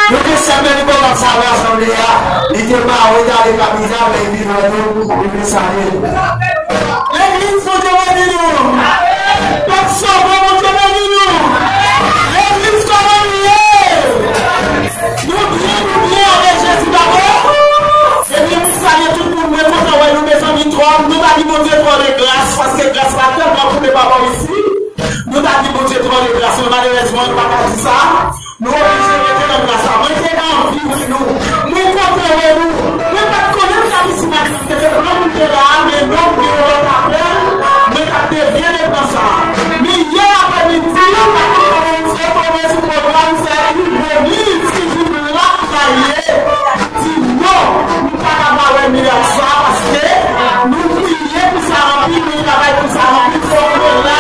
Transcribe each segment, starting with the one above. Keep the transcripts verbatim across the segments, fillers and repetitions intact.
Nou te sèmen li kontan sa rasanble a. Li te mare, li t ale kapital, men li vin wè nou, li vin salye nou. Legliz, Bondye beni nou. Pèp sove, Bondye beni nou. Legliz, kòman nou ye? Nou byen, nou byen avèk Jezi, pa vre? Ebyen, mwen salye tout moun, mwen kontan wè nou, mezanmi, twò. Nou ta di Bondye twò de gras, paske gras la tèlman koule pa bò isi. Nou ta di Bondye twò de gras, men malerezman, nou pa ka di sa. Nou oblije rete nan gras la. Mwen te anvi wè nou. Mwen kontan wè nou. Mwen pa t konnen m t ap isi maten, se te plan pou m te la a, men non m gen yon lòt apèl. Mwen t ap devye de plan sa a. Men yè aprèmidi, m ap fè yon ti retounen sou pwogram, se Ivonis ki di m la. Sa ye, di non, nou pa ka pa wè mirak sa, paske nou priye pou sa anpil, nou travay pou sa anpil, fòk nou la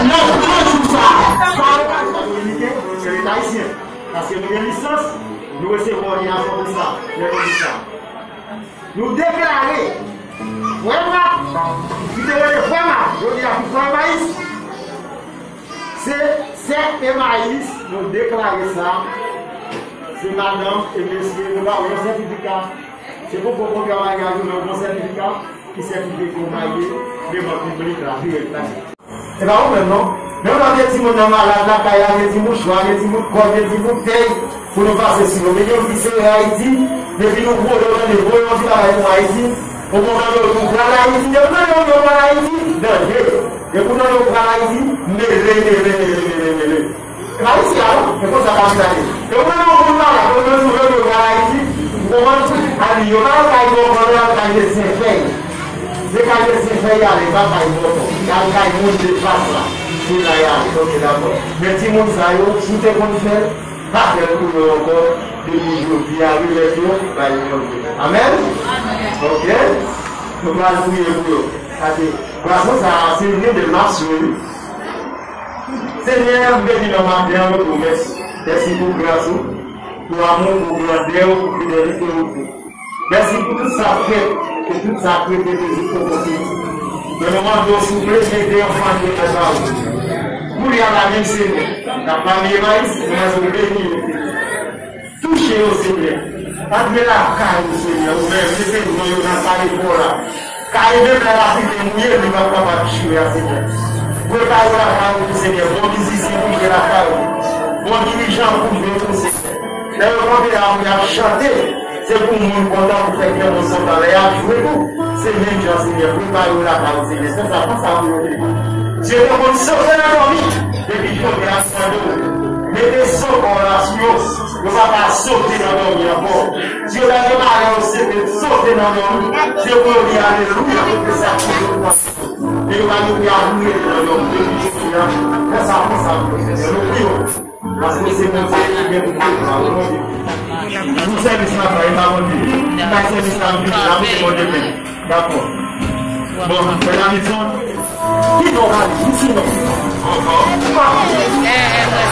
nan gran jou sa. Sa yo pa janm dominiken, se Leta ayisyen. Paske nou gen lisans, nou resevwa òdinasyon pou sa, lè nou di sa. Nou deklare, frè m la, ki te rele frè m la, jodi a ki frè Emayis, se sè Emayis, nou deklare sa. Se madanm e mesye, nou ba w yon sètifika. Se pou poko fè maryaj ou, men yon sètifika ki sètifye ke w marye devan piblik la, dirèk la. Se pa ou menm, non. Menm lè w gen timoun nan malad lakay la, gen ti mouchwa, gen ti bout kòd, gen ti bout fèy pou nou pase sou yo. Men gen youn ki sere Ayiti, depi nou voye yo tande, voye yon ti bagay pou Ayiti, ou konn tande yo di w pral Ayiti, depi w tande yo di w pral Ayiti, danje. Depi w tande yo pral Ayiti, mele, mele, mele, mele, mele. E pa isi a non, se konsa kapital ye. E ou menm yon moun malad, ou menm sou vle yo pral Ayiti, ou konprann? Ann yo pa al kay bòkò, yo al kay medsen fèy. Se kay medsen fèy y ale, pa kay bòkò. Y al kay moun de fas la. Se la y ale, oke, dakò. Men timoun sa yo, si w te konn fè l, pa fè l pou yo ankò, depi jodi a, remèt yo bay Bondye. Amèn? Oke? Nou pral priye pou yo. Gade, gras sa, se vre de m ap swe, wi. Senyè, m beni nan maten an, mwen di w mèsi. Mèsi pou gras ou, pou amou, pou grandè ou, pou fidelite ou. Mèsi pou tout sa fèt e tout sa k rete toujou poko fini. Men nou mande w, souple, mete yon fante nan sa ou. Kounye a la menm, Senyè, n ap pale Emayis, nou mande w beni yo, Senyè. Touche yo, Senyè. Antre lakay ou, Senyè. Ou menm, mete non yo nan kay pa w la. Kay menm lè lapli te mouye, li p ap kapab chire a, Senyè. Prepare lakay ou, Senyè. Bon mizisyen pou jwe lakay ou. Bon dirijan pou jwe pou, Senyè. Lè yo kanpe la pou y ap chante, se pou moun kontan, pou fè kè moun kontan. Lè y ap jwe tou, se menm jan, Senyè. Prepare lakay ou, Senyè. Se sa, konsa pou yo te di. Dye te konn sote nan dòmi, depi jodi a, mete sou kò la sou yo. Yo pa ka sote nan dòmi ankò. Si yo ta gen malè, yo se te sote nan dòmi. Se pou yo di alelouya, pou ke sa ki yo pa. E yo pa gen pou y ap mouri nan dòmi. Depi jodi a, fè sa konsa pou yo, Senyè. Nou priye w. Paske se Bondye ki gen pou tout sa. Tout sèvis n ap bay, e pa Bondye. Bay sèvis la, nou vini la, pou se Bondye menm. Dakò. Bon, mèt Amison, ki non w pale? Isi non. Ou pa konnen.